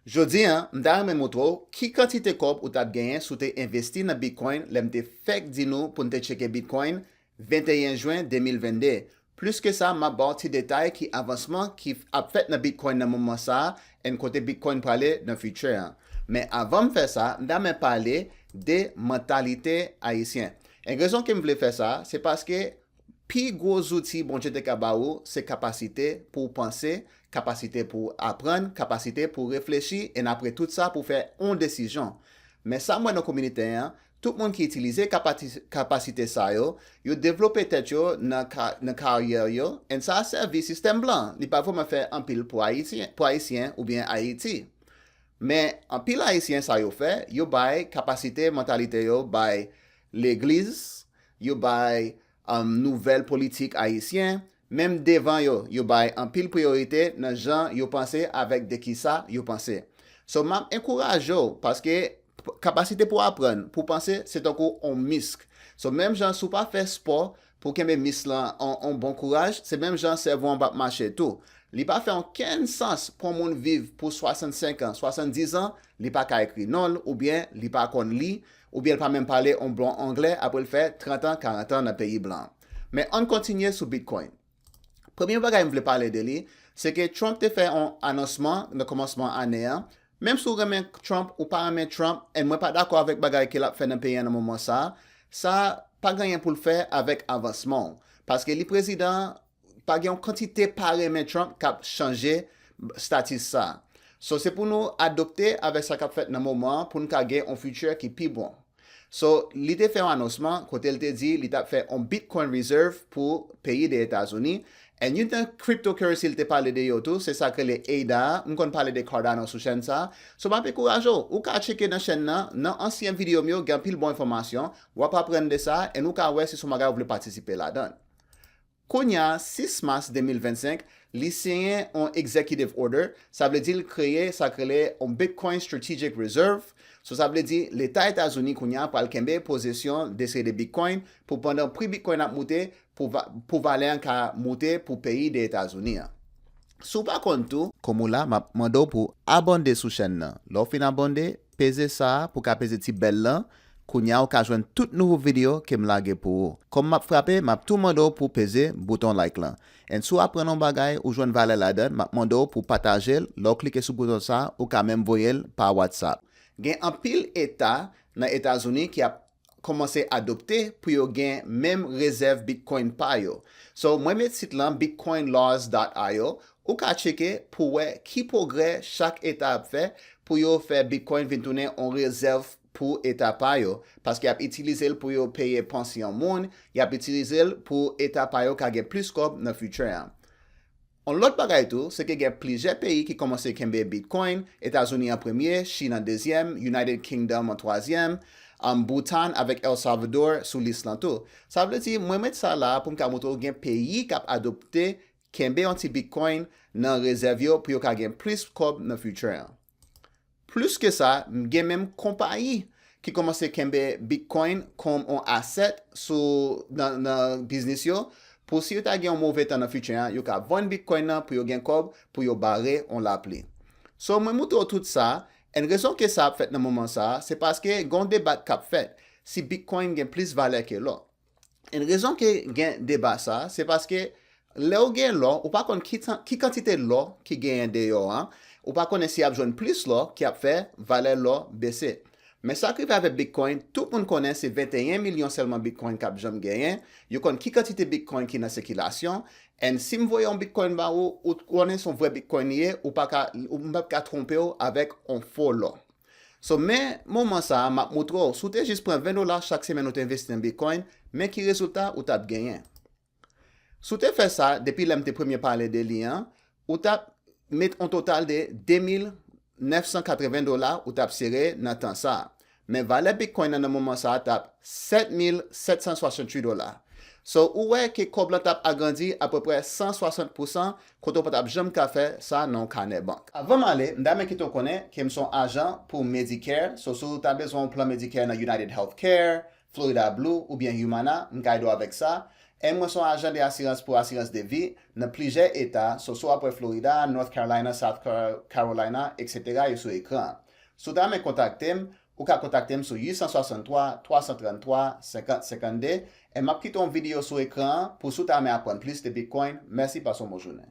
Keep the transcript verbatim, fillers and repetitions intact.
Jodi a, m ta renmen montre w ki kantite kòb ou t ap genyen si w te envesti nan Bitcoin lè m te fèk di nou pou n te tcheke Bitcoin venteyen jen de mil vennde. Plis ke sa, m ap ba w ti detay ki avansman ki ap fèt nan Bitcoin nan moman sa a, and kote Bitcoin prale nan future an. Men avan m fè sa, m ta renmen pale de mantalite ayisyen. And rezon ke m vle fè sa, se paske pi gwo zouti Bondye te ka ba ou, se kapasite pou w panse, kapasite pou w aprann, kapasite pou w reflechi, and apre tout sa, pou w fè yon desizyon. Men sa m wè nan kominote an, tout moun ki itilize kapati- kapasite sa yo, yo devlope tèt yo nan ka- nan karyè yo, and sa sèvi sistèm blan. Li pa vrèman fè anpil pou Ayiti- pou Ayisyen oubyen Ayiti. Men anpil Ayisyen sa yo fè, yo bay kapasite, mantalite yo bay legliz, yo bay um, nouvèl politik ayisyen, menm devan yo, yo bay anpil priyorite nan jan yo panse avèk de kisa yo panse. So, m ap enkouraje w, paske p- kapasite pou aprann, pou panse, se tankou on misk. So, menm jan si w pa fè spò pou kenbe misk lan an, an bon kouraj, se menm jan sèvo an p ap mache tou. Li pa fè okenn sans pou yon moun viv pou swasannsenk an, swasanndis an, li pa ka ekri non l, oubyen li pa konn li, oubyen l pa menm pale on bon anglè apre l fè trant an, karant an nan peyi blan. Men ann kontinye sou Bitcoin. Premye bagay m vle pale de li, se ke Trump te fè yon anonsman nan kòmansman ane an. Menm si w renmen Trump ou pa renmen Trump, and mwen pa dakò avèk bagay ke l ap fè nan peyi an nan moman sa a, sa pa gen anyen pou l fè avèk avansman w. Paske li prezidan, pa gen yon kantite pa renmen Trump k ap chanje statis sa a. So, se pou nou adopte avèk sa k ap fèt nan moman an pou n ka gen yon future ki pi bon. So, li te fè yon anonsman kote l te di li t ap fè yon Bitcoin reserve pou peyi de Etazini. And youn nan cryptocurrency li te pale de yo tou, se sa k rele A D A a. M konn pale de Cardano sou chèn sa a. So, m ap enkouraje w. Ou ka tcheke nan chèn nan, nan ansyen videyo m yo, gen anpil bon enfòmasyon. W ap aprann de sa, and ou ka wè si se yon bagay ou vle patisipe ladan l. Kounye a, sis mas de mil vennsenk, li siyen yon executive order, sa vle di l kreye sa k rele yon Bitcoin Strategic Reserve. So, sa vle di Leta Etazini kounye a pral kenbe pozesyon de seri de Bitcoin pou pandan pri Bitcoin ap moute, pou, va, pou valè an ka moute pou peyi de Etazini an. Si w pa konn tou, kòm ou la, m ap mande w pou w abòne sou chèn nan. Lè w fin abòne, peze sa a pou w ka peze ti bèl lan. Kounye a, ou ka jwenn tout nouvo videyo ke m lage pou ou. Kòm m ap frape, m ap tou mande w pou w peze bouton like lan. And si w aprann yon bagay, ou jwenn valè ladan l, m ap mande w pou w pataje l. Lè w klike sou bouton sa a, ou ka menm voye l pa WhatsApp. Gen anpil eta nan Etazini ki ap kòmanse adopte pou yo gen menm rezèv Bitcoin pa yo. So, mwen met sit lan bitcoin laws dot i o, ou ka tcheke pou wè ki pwogrè chak eta ap fè pou yo fè Bitcoin vin tounen yon rezèv pou eta pa yo, paske y ap itilize l pou yo peye pansyon moun, y ap itilize l pou eta pa yo ka gen plis kòb nan future an. Yon lòt bagay tou, se ke gen plizyè peyi ki kòmanse kenbe Bitcoin, Etazini an premye, Chin an dezyèm, United Kingdom an twazyèm, um, Bhutan avèk El Salvador sou lis lan tou. Sa vle di, mwen met sa la pou m ka montre w gen peyi k ap adopte kenbe yon ti Bitcoin nan rezèv yo pou yo ka gen plis kòb nan future an. Plis ke sa, m gen menm konpayi ki kòmanse kenbe Bitcoin kòm yon asset sou, nan, nan biznis yo, pou si yo ta gen yon move tan nan future an, yo ka vann Bitcoin nan pou yo gen kòb, pou yo bare yon lapli. So, mwen montre w tout sa, and rezon ke sa ap fèt nan moman sa a, se paske gen yon deba k ap fèt si Bitcoin gen plis valè ke lò. And rezon ke gen deba sa, se paske lè w gen lò, ou pa konn ki tan- ki kantite lò ki genyen deyò an, ou pa konnen si y ap jwenn plis lò ki ap fè valè lò bese. Men sa k rive avèk Bitcoin, tout moun konnen se venteyen milyon sèlman Bitcoin k ap janm genyen. Yo konn ki kantite Bitcoin ki nan sikilasyon. And si m voye yon Bitcoin ba ou, ou konnen se yon vrè Bitcoin li ye, ou pa ka, ou m p ap ka twonpe w avèk yon fo lò. So, men moman sa a, m ap montre w, si w te jis pran ven dola chak semèn ou te envesti nan Bitcoin, men ki rezilta ou t ap genyen. Si w te fè sa, depi lè m te premye pale de li an, ou t ap met yon total de de mil nèf san katreven dola ou t ap sere nan tan sa a. Men valè Bitcoin nan nan moman sa a t ap sèt mil sèt san swasanntuit dola. So, ou wè ke kòb lan t ap agrandi apeprè san swasant pousan, kote w pa t ap janm ka fè sa nan yon kanè bank. Avan m ale, m ta renmen kite w konnen ke m se yon ajan pou Medicare. So, si w ta bezwen yon plan Medicare nan United Healthcare, Florida Blue oubyen Humana, m ka ede w avèk sa. E mwen se yon ajan de asirans pou asirans de vi nan plizyè eta, so si w ap wè Florida, North Carolina, South Car- Carolina, et cetera, yo sou ekran an. Si w ta renmen kontakte m, ou ka kontakte m sou uit san swasanntwa, twa san tranntwa, senkant senkannde, e m ap kite yon videyo sou ekran an pou si w ta renmen aprann plis de Bitcoin. Mèsi, pase yon bon jounen.